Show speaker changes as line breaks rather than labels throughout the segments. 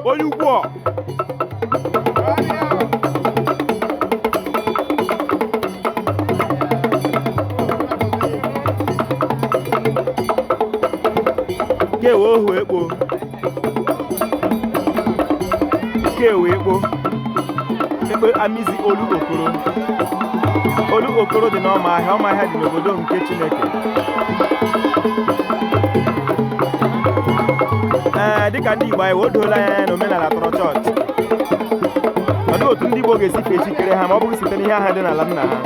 Onye ukwu ọ. Kewe ohu ekpo. Kewe ekpo. Ekpo Amizi Olu Okoro. Olu Okoro dị n'ọma ahịa, ọma ahịa dị n'obodo nke Chineke. Ee, dịka ndị Igbo anyị, o doola anyị anya na omenala tọrọ chọọchị. Ọ dịghị otu ndị Igbo ga-esi fee chi kere ha ma ọ bụghị site n'ihe aha dị n'ala nna ha.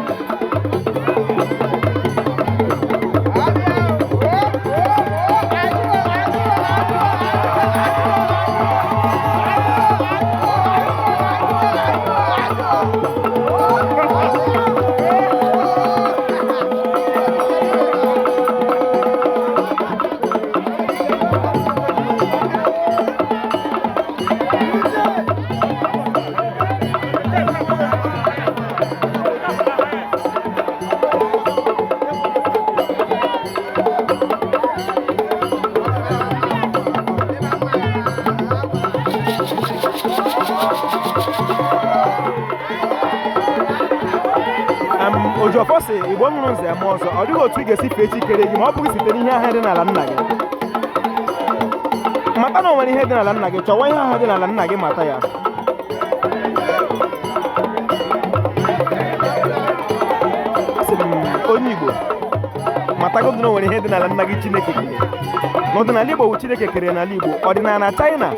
Ojiọfọ sị Igbo mụrụ nze mụọ ọzọ, ọ dịghị otu ị ga-esi fee chi kere gị ma ọ bụghị site n'ihe ahụ dị n'ala nna gị. Mata na o nwere ihe dị n'ala nna gị, chọwa ihe ahụ dị n'ala nna gị, mata ya. Asị m onye Igbo, matagodu na o nwere ihe dị n'ala nna gị Chineke kere. N'ọdịnala Igbo bụ Chineke kere n'ala Igbo, ọdịnala China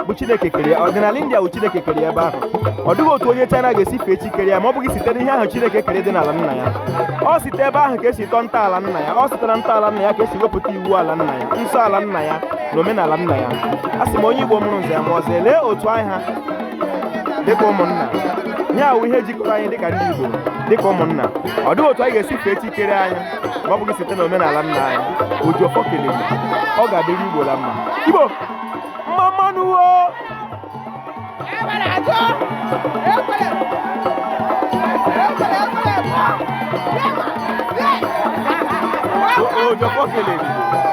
bụ Chineke kere ya, ọdịnala India bụ Chineke kere ya ebe ahụ. Ọ dịghị otu onye China ga-esi fee chi kere ya ma ọ bụghị site n'ihe ahụ Chineke kere dị n'ala nna ya. Ọ site ebe ahụ ka esi tọọ ntọala nna ya, ọ site na ntọala nna ya ka esi wepụta iwu ala nna ya, nsọ ala nna ya na omenala nna ya. A sị m onye Igbo mụrụ nze mụọ ọzọ, lee otu anyị ha dịka ụmụnna. Ya wụ ihe jikọrọ anyị dịka ndị Igbo, dịka ụmụnna. Ọ dịghị otu anyị ga-esi fee chi kere anyị ma ọ bụghị site n'omenala nna anyị. Ojiọfọ kelere, ọ ga-adịrị Igbo la mma. Igbo mma mmanụ o! Ojiọfọ kelere Igbo.